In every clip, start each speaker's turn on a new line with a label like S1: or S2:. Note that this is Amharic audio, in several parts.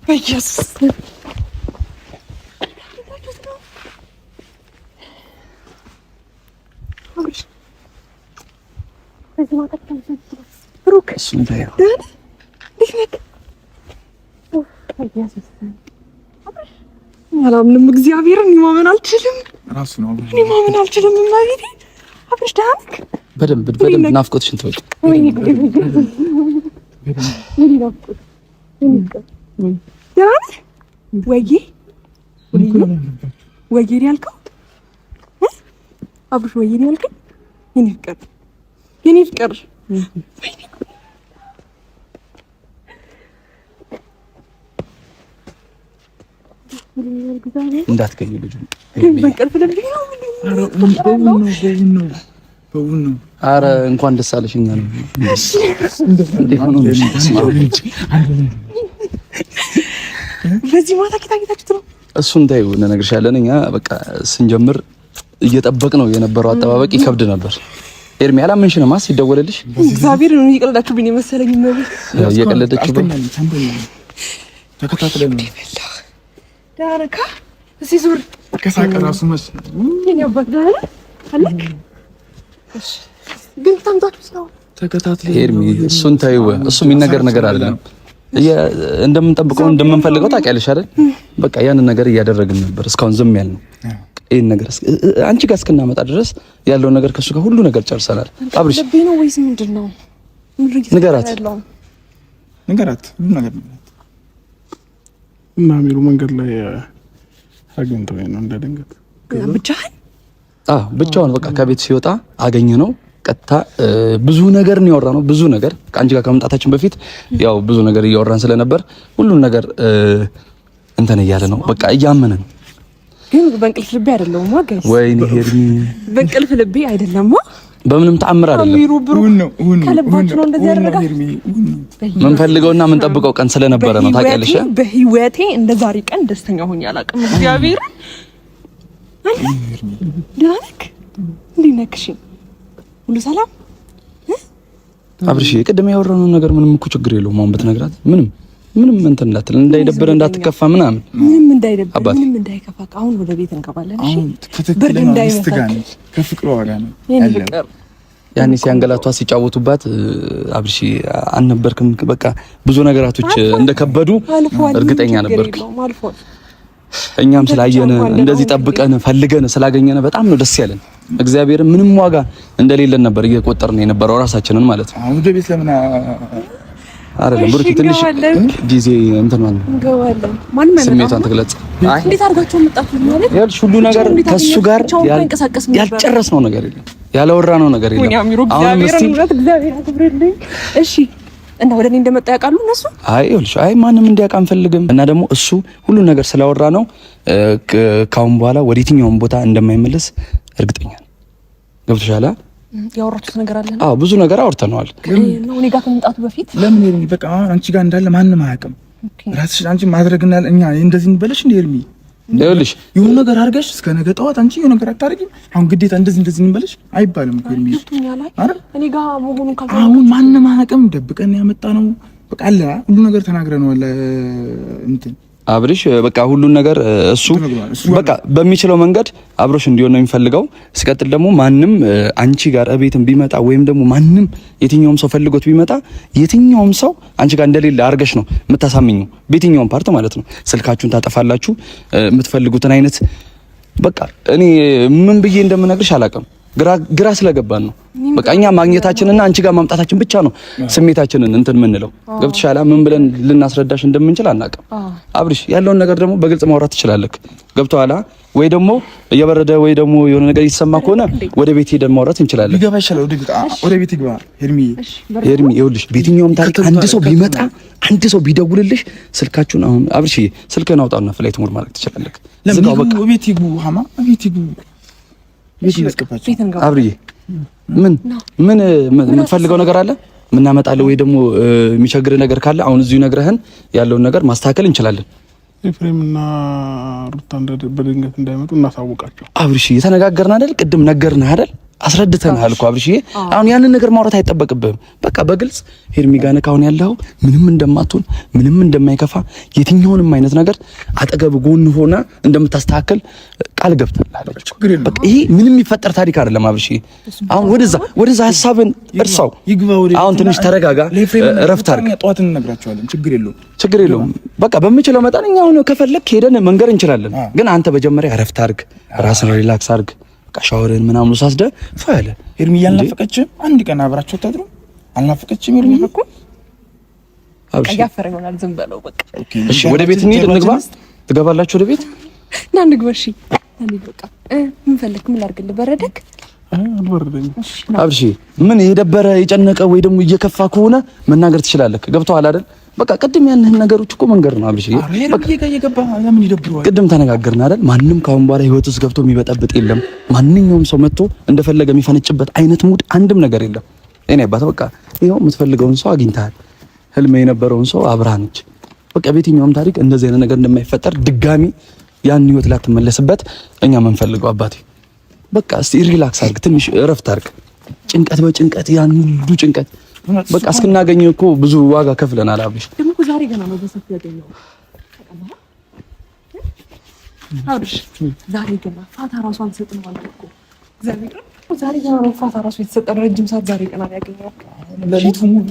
S1: በኢየሱስ አላምንም። እግዚአብሔርን ማመን አልችልም። እኔ ማመን አልችልም። እማቤቴ አብርሽ ደህና ነህ?
S2: በደንብ በደንብ ናፍቆትሽን ትወጪ።
S1: ደህና ነህ? ወይዬ ወይዬ ነው ያልከው? አብርሽ ወይዬ ነው ያልከኝ? የኔ ፍቅር የኔ ፍቅር
S2: እንዳትገኝ ልጁ አረ እንኳን ደስ አለሽ። እኛ ነው
S1: በዚህ ማታ ጌታ ነው።
S2: እሱን ተይው እንነግርሻለን። እኛ በቃ ስንጀምር እየጠበቅ ነው የነበረው አጠባበቅ ይከብድ ነበር። ኤርሚ አላመንሽንም? ሲደወልልሽ
S1: እግዚአብሔር ነው እየቀለዳችሁብኝ የመሰለኝ።
S2: እየቀለደችብኝ
S3: ተከታትለን ነው
S1: ዳረካ እዚህ ዙር
S3: ከሳቀ ራሱ መስ
S1: የኔ አባት ደህና አለክ። እሺ ግን ታምጣችሁ ሰው
S3: ተከታትለን
S2: ኤርሚ እሱን ተይው። እሱ የሚነገር ነገር አይደለም። እንደምንጠብቀው እንደምንፈልገው ታውቂያለሽ አይደል? በቃ ያንን ነገር እያደረግን ነበር እስካሁን ዝም ያልነው። ይሄን ነገር አንቺ ጋር እስክናመጣ ድረስ ያለውን ነገር ከእሱ ጋር ሁሉ ነገር ጨርሰናል። አብርሽ
S1: ነው ወይስ ምንድን ነው?
S2: ንገራት፣
S3: ንገራት፣ ሁሉ ነገር ንገራት።
S4: እና አሚሩ መንገድ ላይ አግኝተው ነው እንደ ድንገት
S1: ብቻህን?
S2: አዎ ብቻውን በቃ ከቤት ሲወጣ አገኘ ነው። ቀጥታ ብዙ ነገር ነው ያወራነው። ብዙ ነገር ከአንቺ ጋር ከመምጣታችን በፊት ያው ብዙ ነገር እያወራን ስለነበር ሁሉን ነገር እንትን እያለ ነው በቃ እያመነ ነው።
S1: ግን በእንቅልፍ ልቤ አይደለም guys፣
S2: ወይኔ ሄርሚ
S1: በእንቅልፍ ልቤ አይደለም።
S2: በምንም ተአምር አይደለም።
S1: ከልባችሁ ነው እንደዚህ ያደረጋችሁ።
S2: ምንፈልገውና ምንጠብቀው ቀን ስለነበረ ነው። ታውቂያለሽ፣
S1: በህይወቴ እንደ ዛሬ ቀን ደስተኛ ሆኜ አላውቅም። እግዚአብሔር ደህና ነህ? እንዴት ነህ? እሺ፣ ሁሉ ሰላም
S2: አብርሽ? ቅድም ያወራነው ነገር ምንም እኮ ችግር የለውም። አሁን ብትነግራት ምንም ምንም እንትን እንዳትል፣ እንዳይደብር፣ እንዳትከፋ ምናምን
S1: ምንም እንዳይደብር፣ ምንም እንዳይከፋ። አሁን ወደ ቤት እንገባለን። እሺ፣ ብርድ እንዳይመታ
S3: ከፍቅሯ ጋር ነው
S1: ያለው።
S2: ያኔ ሲያንገላቷ ሲጫወቱባት አብርሽ አልነበርክም። በቃ ብዙ ነገራቶች እንደከበዱ እርግጠኛ ነበርክ። እኛም ስላየን እንደዚህ ጠብቀን ፈልገን ስላገኘን በጣም ነው ደስ ያለን። እግዚአብሔር ምንም ዋጋ እንደሌለን ነበር እየቆጠርን የነበረው ራሳችንን ማለት ነው።
S3: ወደ ቤት ለምን
S2: አይደለም ብሩክ፣ ትንሽ ጊዜ እንትን ማለት ስሜቷን ትግለጽ።
S1: እንዴት አድርጋችሁ መጣችሁ ማለት
S2: ይኸውልሽ፣ ሁሉ ነገር ከሱ ጋር ያልጨረስነው ነገር የለም፣ ያላወራነው ነገር የለም።
S1: አሁን እስቲ እግዚአብሔር አክብርልኝ። እሺ እና ወደ እኔ እንደመጣ ያውቃሉ እነሱ?
S2: አይ ይኸውልሽ፣ አይ ማንም እንዲያውቅ አንፈልግም። እና ደግሞ እሱ ሁሉ ነገር ስላወራ ነው ካሁን በኋላ ወደ የትኛውም ቦታ እንደማይመለስ እርግጠኛ ነው። ገብቶሻል?
S1: ያወራችሁት ነገር አለ?
S2: አዎ ብዙ ነገር አውርተነዋል።
S1: እኔ ጋር ከመምጣቱ በፊት
S3: ለምን ኤርሚ፣ በቃ አንቺ ጋር እንዳለ ማንም አያውቅም። ራስሽ አንቺ ማድረግና እኛ እንደዚህ እንበለሽ እንደ ኤርሚ
S2: ይኸውልሽ
S3: የሆነ ነገር አድርገሽ እስከ ነገ ጠዋት አንቺ የሆነ ነገር አታደርጊም። አሁን ግዴታ እንደዚህ እንደዚህ እንበለሽ አይባልም እኮ ኤርሚ።
S1: እኔ ጋር መሆኑን
S3: አሁን ማንም አያውቅም። ደብቀን ያመጣ ነው በቃ አለ ሁሉ ነገር ተናግረነዋል እንትን
S2: አብርሽ በቃ ሁሉን ነገር እሱ በቃ በሚችለው መንገድ አብሮሽ እንዲሆን ነው የሚፈልገው። ሲቀጥል ደግሞ ማንም አንቺ ጋር እቤትም ቢመጣ ወይም ደግሞ ማንም የትኛውም ሰው ፈልጎት ቢመጣ የትኛውም ሰው አንቺ ጋር እንደሌለ አድርገሽ ነው የምታሳምኘው፣ በየትኛውም part ማለት ነው። ስልካችሁን ታጠፋላችሁ፣ የምትፈልጉትን አይነት በቃ እኔ ምን ብዬ እንደምነግርሽ አላውቅም። ግራ ስለገባን ነው። በቃ እኛ ማግኘታችንና አንቺ ጋር ማምጣታችን ብቻ ነው ስሜታችንን እንትን የምንለው። ገብቶሻል? ምን ብለን ልናስረዳሽ እንደምንችል አናውቅም። አብርሽ ያለውን ነገር ደግሞ በግልጽ ማውራት ትችላለህ። ገብቶሃል? ወይ ደግሞ እየበረደ ወይ ደግሞ የሆነ ነገር እየተሰማ ከሆነ ወደ ቤት ሄደን ማውራት እንችላለን።
S3: ሊገባ ይችላል። ወደ ቤት ይግባ። ሄርሚ
S2: ሄርሚ፣ ይኸውልሽ በየትኛውም ታሪክ አንድ ሰው ቢመጣ አንድ ሰው ቢደውልልሽ ስልካችሁን አሁን አብርሽ ስልክህን አውጣና flight mode ማድረግ ትችላለህ።
S3: ዝጋው በቃ። ቤት ይግቡ፣ ሀማ ቤት ይግቡ።
S2: አብርዬ ምን ምን የምትፈልገው ነገር አለ? ምናመጣለህ ወይ ደግሞ የሚቸግር ነገር ካለ አሁን እዚሁ ነግረህን ያለውን ነገር ማስተካከል እንችላለን።
S4: ኤፍሬም እና ሩታ በድንገት እንዳይመጡ እናሳውቃቸው።
S2: አብርሽ የተነጋገርን አይደል? ቅድም ነገርን አይደል? አስረድተንሃል እኮ አብርሽዬ። አሁን ያንን ነገር ማውራት አይጠበቅብህም። በቃ በግልጽ ሄርሚ ጋር ነህ አሁን ያለኸው፣ ምንም እንደማትሆን፣ ምንም እንደማይከፋ፣ የትኛውንም አይነት ነገር አጠገብ ጎን ሆና እንደምታስተካከል ቃል ገብተልሃለች። በቃ ይሄ ምንም የሚፈጠር ታሪክ አይደለም አብርሽዬ። አሁን ወደዛ ሀሳብን እርሳው። አሁን ትንሽ ተረጋጋ፣ እረፍት አድርግ።
S3: ጠዋት እንነግራቸዋለን። ችግር የለውም፣
S2: ችግር የለውም። በቃ በምችለው መጠን እኛ አሁን ከፈለክ ሄደን መንገር እንችላለን። ግን አንተ መጀመሪያ እረፍት አድርግ፣ ራስን relax አድርግ። በቃ ሻወርን ምናምን ሳስደ ፈለ
S3: ሄርሚ አልናፈቀችም? አንድ ቀን አብራችሁ ታድሩ አልናፈቀችም? ሄርሚ እኮ
S1: ያፈረ ይሆናል። ዝም በለው በቃ።
S2: እሺ ወደ ቤት እንሂድ፣ እንግባ። ትገባላችሁ ወደ ቤት?
S1: ና እንግባ። እሺ እንሂድ በቃ። ምን ፈለክ? ምን ላድርግልህ? በረደክ?
S4: አልበረደኝም።
S2: አብርሽ ምን የደበረ የጨነቀ ወይ ደግሞ እየከፋ ከሆነ መናገር ትችላለህ። ገብቶሃል አይደል? በቃ ቅድም ያንህን ነገሮች እኮ መንገር ነው አብርሽ። ቅድም ተነጋገርን አይደል? ማንም ካሁን በኋላ ህይወት ውስጥ ገብቶ የሚበጠብጥ የለም። ማንኛውም ሰው መጥቶ እንደፈለገ የሚፈነጭበት አይነት mood አንድም ነገር የለም። እኔ አባት በቃ ይኸው የምትፈልገውን ሰው አግኝተሃል። ህልም የነበረውን ሰው አብራህ ነች። በቃ በየትኛውም ታሪክ እንደዚህ አይነት ነገር እንደማይፈጠር ድጋሚ ያን ህይወት ላትመለስበት እኛ የምንፈልገው አባቴ በቃ እስቲ relax አድርግ፣ ትንሽ እረፍት አድርግ። ጭንቀት በጭንቀት ያን ሁሉ ጭንቀት በቃ እስክናገኘው እኮ ብዙ ዋጋ ከፍለናል። አብርሽ
S1: ደግሞ እኮ ዛሬ ገና ነው በሰፊው ያገኘው። አብርሽ ዛሬ ገና ፋታ ራሱ አንሰጥም አልኩህ እኮ እግዚአብሔር። ዛሬ ገና ነው ፋታ ራሱ የተሰጠን። ረጅም ሰዓት ዛሬ ገና ነው ያገኘው።
S3: ለሊቱ ሙሉ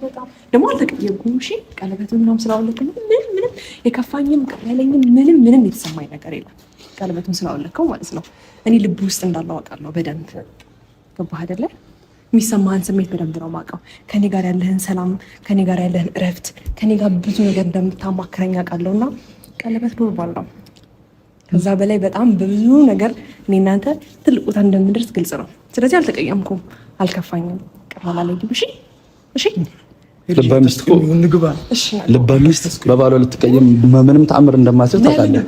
S1: በጣም ደግሞ አልተቀየምኩም። እሺ ቀለበቱ ምናምን ስላወለቅኩ ምንም ምንም የከፋኝም ቅር ያለኝም ምንም ምንም የተሰማኝ ነገር የለም። ቀለበቱን ስላወለከው ማለት ነው። እኔ ልብ ውስጥ እንዳለው አውቃለሁ በደንብ። ገባህ አይደለ? የሚሰማህን ስሜት በደንብ ነው የማውቀው። ከኔ ጋር ያለህን ሰላም፣ ከኔ ጋር ያለህን እረፍት፣ ከኔ ጋር ብዙ ነገር እንደምታማክረኝ አውቃለሁ። እና ቀለበት normal ነው። ከዛ በላይ በጣም በብዙ ነገር እኔ እናንተ ትልቅ ቦታ እንደምንደርስ ግልጽ ነው። ስለዚህ አልተቀየምኩም፣ አልከፋኝም፣ ቅር አላለኝም። እሺ እሺ።
S2: ልበ ሚስት በባሏ ልትቀየም ምንም ተአምር እንደማትችል ታውቃለህ።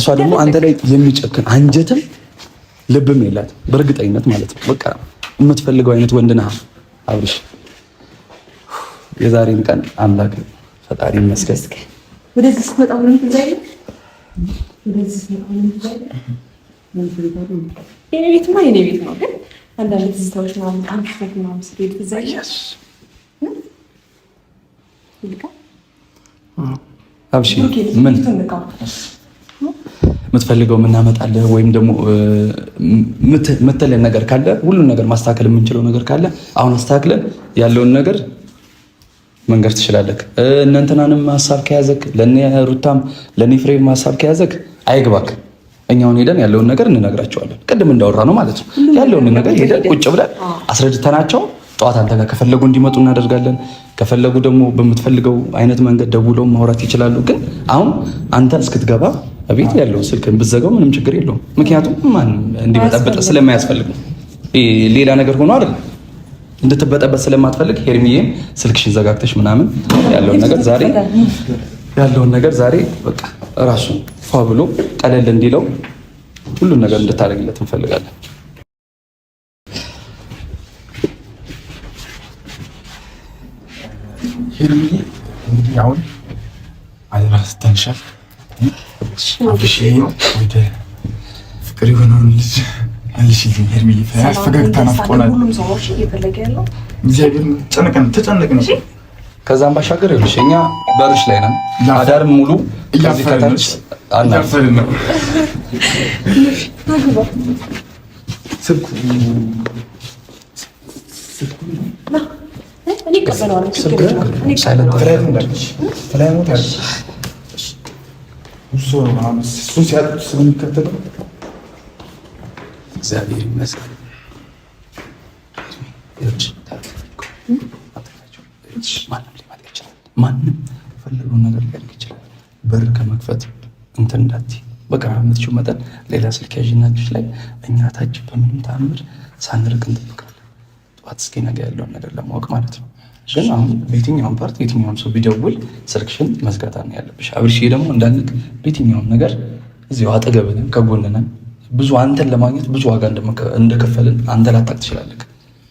S2: እሷ ደግሞ አንተ ላይ የሚጨክን አንጀትም ልብም የላት በእርግጠኝነት ማለት ነው። በቃ የምትፈልገው አይነት ወንድ ነህ አብርሽ። የዛሬን ቀን አምላክ ፈጣሪ ይመስገን።
S1: ወደዚህ ስትመጣ ምንም ትዝ አይልም። ወደዚህ ስትመጣ ምንም ትዝ አይልም። የኔ ቤትማ የኔ ቤት ነው፣ ግን አንዳንድ ትዝታዎች ምናምን አምሽተህ ምናምን ስትሄድ ትዝ አይልም።
S2: አብሽ ምን የምትፈልገው የምናመጣልህ ወይም ደግሞ የምትለን ነገር ካለ ሁሉን ነገር ማስተካከል የምንችለው ነገር ካለ አሁን አስተካክለን ያለውን ነገር መንገር ትችላለህ። እነ እንትናንም ሀሳብ ከያዘክ ለእነ ሩታም ለእነ ፍሬም ሀሳብ ከያዘክ አይግባክ። እኛውን ሄደን ያለውን ነገር እንነግራቸዋለን። ቅድም እንዳወራ ነው ማለት ነው። ያለውን ነገር ሄደን ቁጭ ብለን አስረድተናቸው ጠዋት አንተ ጋር ከፈለጉ እንዲመጡ እናደርጋለን። ከፈለጉ ደግሞ በምትፈልገው አይነት መንገድ ደውለው ማውራት ይችላሉ። ግን አሁን አንተ እስክትገባ ቤት ያለውን ስልክን ብትዘጋው ምንም ችግር የለውም። ምክንያቱም ማንም እንዲበጠበጥ ስለማያስፈልግ ነው። ሌላ ነገር ሆኖ አይደለም። እንድትበጠበጥ ስለማትፈልግ ሄርሚዬም ስልክሽን ዘጋግተሽ ምናምን ያለውን ነገር ዛሬ ያለውን ነገር ዛሬ በቃ ራሱ ፏ ብሎ ቀለል እንዲለው ሁሉን ነገር እንድታደርግለት እንፈልጋለን።
S3: ሄርሚዬ እንግዲህ አሁን አደራ ስተንሻል አብርሽዬን ወደ ፍቅር የሆነውን ልጅ መልሽልኝ። ሄርሚዬ ፈገግታ ናፍቆናል። እግዚአብሔር ጨነቀን፣ ተጨነቅን።
S2: ከዛም ባሻገር ይኸውልሽ እኛ በርሽ ላይ ነን፣ አዳርም ሙሉ
S3: እያፈርን ነው። ስልኩ እሱን ሲያጡት ስለሚከተለው
S2: እግዚአብሔር ይመስገን። ማንም ሊመጣ ይችላል። ማንም የፈለገውን ነገር ሊያደርግ ይችላል። በር ከመክፈት እንትን እንዳትይ በቃ በምትችይው መጠን ሌላ ስልክ ያዥና እጅሽ ላይ እኛ ታች በምንም ተአምር ሳንርቅ እንጠብቃለን። ጠዋት እስኪ ነገ ያለውን ነገር ለማወቅ ማለት ነው። ግን አሁን በየትኛውም part የትኛውም ሰው ቢደውል ስልክሽን መዝጋት ነው ያለብሽ። አብርሽዬ ደግሞ እንዳልክ በየትኛውም ነገር እዚሁ አጠገብን ከጎንነን ብዙ አንተን ለማግኘት ብዙ ዋጋ እንደከፈልን አንተ ላታውቅ ትችላለህ።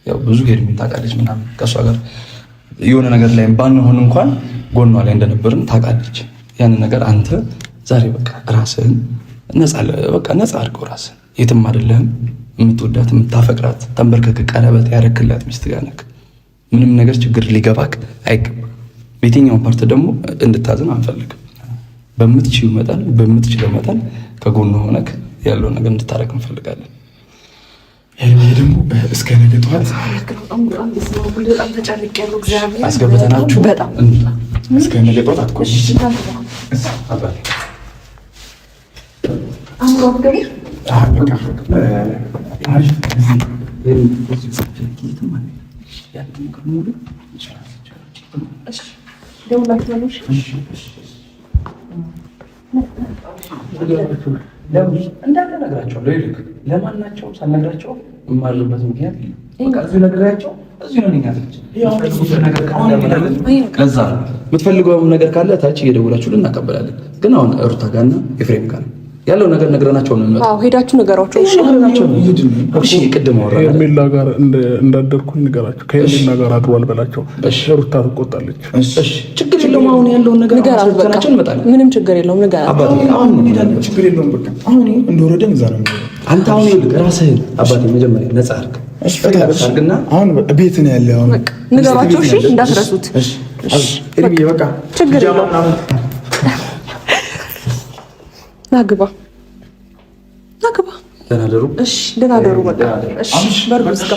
S2: ያው ብዙ ሄድሚን ታውቃለች ምናምን ከእሷ ጋር የሆነ ነገር ላይ ባንሆን እንኳን ጎኗ ላይ እንደነበርን ታውቃለች። ያንን ነገር አንተ ዛሬ በቃ ራስህን ነፃ በቃ ነፃ አድርገው ራስህን። የትም አይደለህም፣ የምትወዳት የምታፈቅራት ተንበርከክ ቀለበት ያረክላት ሚስት ጋር ነክ። ምንም ነገር ችግር ሊገባክ አይገባም። በየትኛውን part ደግሞ እንድታዝን አንፈልግም። በምትችይው መጠን በምትችለው መጠን ከጎኑ ሆነክ ያለውን ነገር እንድታረግ እንፈልጋለን።
S3: ሄርሜ ደግሞ እስከ ነገ ጠዋት
S2: አስገብተናችሁ
S3: እስከ ነገ ጠዋት አትቆይ።
S2: እንዳለ ነግራቸዋለሁ። ለማናቸውም ሳልነግራቸው የማድርበት ምክንያት በቃ እዚሁ ነግሬያቸው እዚሁ ነው ያለች። ለዛ ነው የምትፈልገው ነገር ካለ ታች እየደወላችሁ እናቀበላለን። ግን አሁን ሩታ ጋርና ኤፍሬም ጋር ነው ያለው ነገር ነግረናቸው ነው የሚመጣው።
S1: አዎ ሄዳችሁ ንገሯቸው።
S2: እሺ ቅድም አወራን።
S4: ሄርሜላ ጋር እንዳደርኩኝ ንገራቸው። ከሄርሜላ ጋር አድሯል በላቸው። ሩታ ትቆጣለች።
S2: እሺ ችግር የለውም። አሁን ያለውን ነገር አስረድተናቸው እንመጣለን።
S1: ምንም ችግር የለውም። ንገራቸው
S2: አባቴ። አሁን
S3: ችግር የለውም። በቃ አሁን እንደወረደን እዛ ነው የሚሆነው።
S2: አንተ አሁን ይኸውልህ ራስህን አባቴ መጀመሪያ ነፃ አድርግ።
S3: እሺ አድርግና አሁን ቤት ነው ያለው። አሁን
S1: ንገሯቸው። እሺ እንዳትረሱት።
S3: እሺ በቃ
S1: ችግር የለውም። ና ግባ፣ ና ግባ።
S2: ደህና ደሩ።
S1: እሺ ደህና ደሩ። በቃ እሺ፣ በሩ ዝጋ።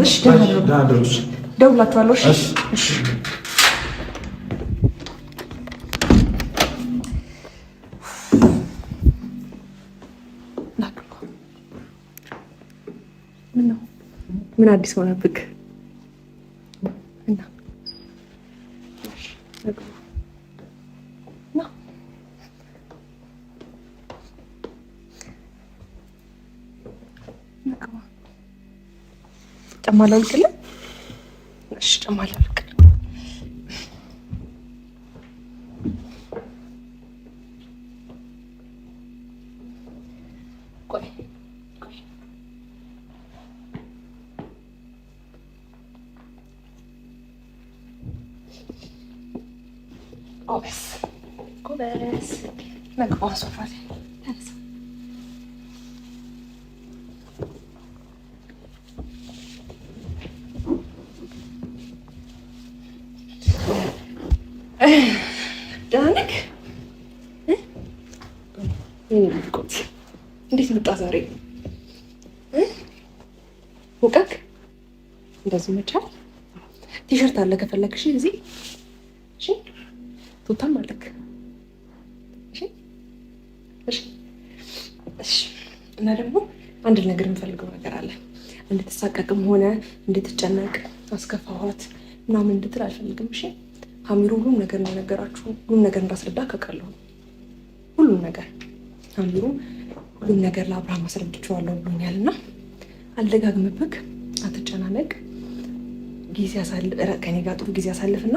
S1: እሺ ደህና ደሩ። ደውላችኋለሁ። እሺ እሺ። ምነው ምን አዲስ ሆነብክ? እና ጫማ ላውልቅልህ? እሺ ጫማ ላውልቅልህ። ቆይ ቆይ ጎበዝ ጎበዝ። ነግባ ሶፋ ላይ ተነሳ። ደህና ነህ? እንዴት መጣ ዛሬ? ሙቀክ እንደዚህ መቻል። ቲሸርት አለ ከፈለግሽ እዚህ። እሺ ቱታም አለክ። እሺ እሺ እሺ። እና ደግሞ አንድ ነገር የምፈልገው ነገር አለ። እንድትሳቀቅም ሆነ እንድትጨነቅ አስከፋኋት ምናምን እንድትል አልፈልግም። እሺ ሀሚሩ ሁሉም ነገር እንደነገራችሁ ሁሉም ነገር እንዳስረዳ አውቃለሁ። ሁሉም ነገር ሀሚሩ ሁሉም ነገር ለአብርሃም አስረድቼዋለሁ ብሎኛል። እና አልደጋግምብክ፣ አትጨናነቅ። ጊዜ ከኔ ጋር ጥሩ ጊዜ አሳልፍና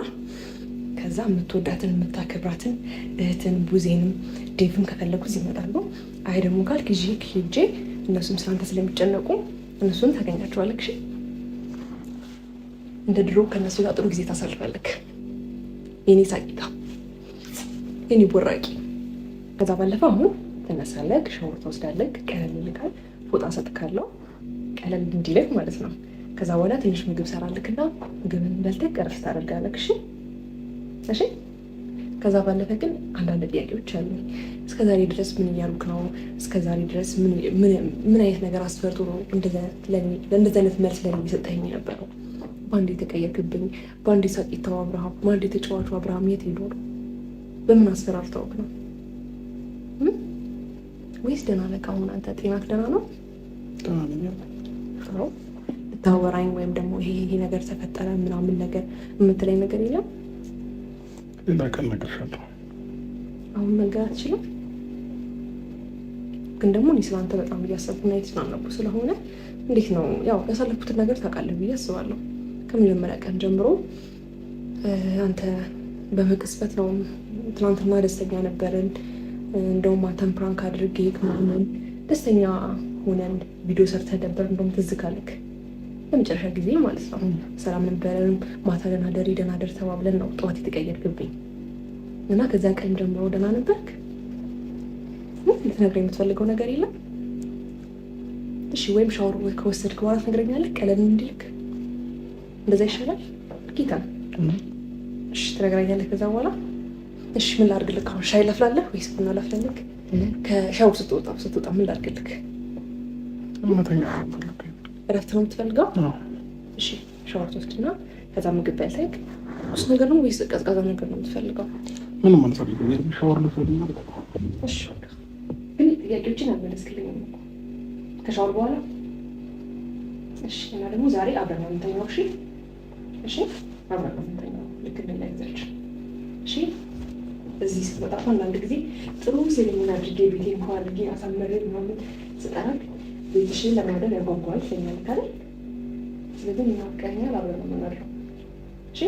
S1: ከዛ የምትወዳትን የምታከብራትን እህትን ቡዜንም ዴቭም ከፈለጉ እዚህ ይመጣሉ። አይ ደግሞ ካልክ ይዤ ሄጄ እነሱም ስለአንተ ስለሚጨነቁ እነሱን ታገኛቸዋለህ። እሺ እንደ ድሮ ከእነሱ ጋር ጥሩ ጊዜ ታሳልፋለህ። የኔ ሳቂታ፣ የኔ ቦራቂ። ከዛ ባለፈ አሁን ትነሳለህ፣ ሻወር ትወስዳለህ፣ ቀለል ይልካል፣ ፎጣ ሰጥካለሁ፣ ቀለል እንዲልህ ማለት ነው። ከዛ በኋላ ትንሽ ምግብ ሰራልክና ምግብን በልተህ እረፍት ታደርጋለህ። እሺ እሺ። ከዛ ባለፈ ግን አንዳንድ ጥያቄዎች አሉ። እስከ ዛሬ ድረስ ምን እያሉክ ነው? እስከ ዛሬ ድረስ ምን አይነት ነገር አስፈርቶ ነው እንደዚህ አይነት መልስ ለኔ እየሰጠኸኝ የነበረው? በአንዴ የተቀየርክብኝ፣ በአንዴ ሳቂታው አብርሃም፣ በአንዴ የተጫዋቹ አብርሃም የት ሄዶ ነው? በምን አስፈራርተውክ ነው? ወይስ ደህና ነህ አሁን? አንተ ጤናክ ደህና ነው? ልታወራኝ ወይም ደግሞ ይሄ ይሄ ነገር ተፈጠረ ምናምን ነገር የምትለኝ ነገር የለም?
S4: ሌላ ቀን እነግርሻለሁ።
S1: አሁን መንገር አትችልም። ግን ደግሞ እኔ ስለአንተ በጣም እያሰብኩና የተጨናነኩ ስለሆነ እንዴት ነው ያው ያሳለፍኩትን ነገር ታውቃለህ ብዬ አስባለሁ። ከመጀመሪያ ቀን ጀምሮ አንተ በመቅጽበት ነው። ትናንትና ደስተኛ ነበርን። እንደውም አንተን prank አድርጌ ምናምን ደስተኛ ሆነን ቪዲዮ ሰርተን ነበር። እንደውም ትዝ ካለክ ለመጨረሻ ጊዜ ማለት ነው። ሰላም ነበረን። ማታ ደህና ደሪ ደህና ደር ተባብለን ነው ጠዋት የተቀየርክብኝ እና ከዚያ ቀን ጀምሮ ደህና ነበርክ? ልትነግረኝ የምትፈልገው ነገር የለም? እሺ ወይም ሻወር ከወሰድክ በኋላ ትነግረኛለህ፣ ቀለል እንዲልክ እንደዛ ይሻላል። ጌታ እሺ ትነግረኛለህ ከዛ በኋላ። እሺ ምን ላድርግልህ አሁን? ሻይ ላፍላለህ ወይስ ቡና ላፍላለህ? ከሻወር ስትወጣ ምን ላድርግልህ? እረፍት ነው የምትፈልገው? እሺ ሻወር ትወስድና ከዛ ምግብ በልተህ ትኩስ ነገር ነው ወይስ ቀዝቃዛ ነገር ነው የምትፈልገው?
S4: ምንም አልፈልግም። ሻወር ልውሰድና።
S1: እሺ ግን ጥያቄዎችን አልመለስክልኝም እኮ ከሻወር በኋላ። እሺ እና ደግሞ ዛሬ አብረን ነው የምንተኛው። እሺ እሺ አብረን ነው የምንተኛው። ልክ እንደላይዛችን። እሺ እዚህ ስትመጣ እኮ አንዳንድ ጊዜ ጥሩ ceremony አድርጌ ቤቴ እንኳ አድርጌ አሳምሬ ምናምን ስጠራክ ቤትሽን ለማደር ያጓጓል ይለኛል አይደል? ስለዚህ ይናፍቀኛል። አብረን ነው የምናድረው። እሺ።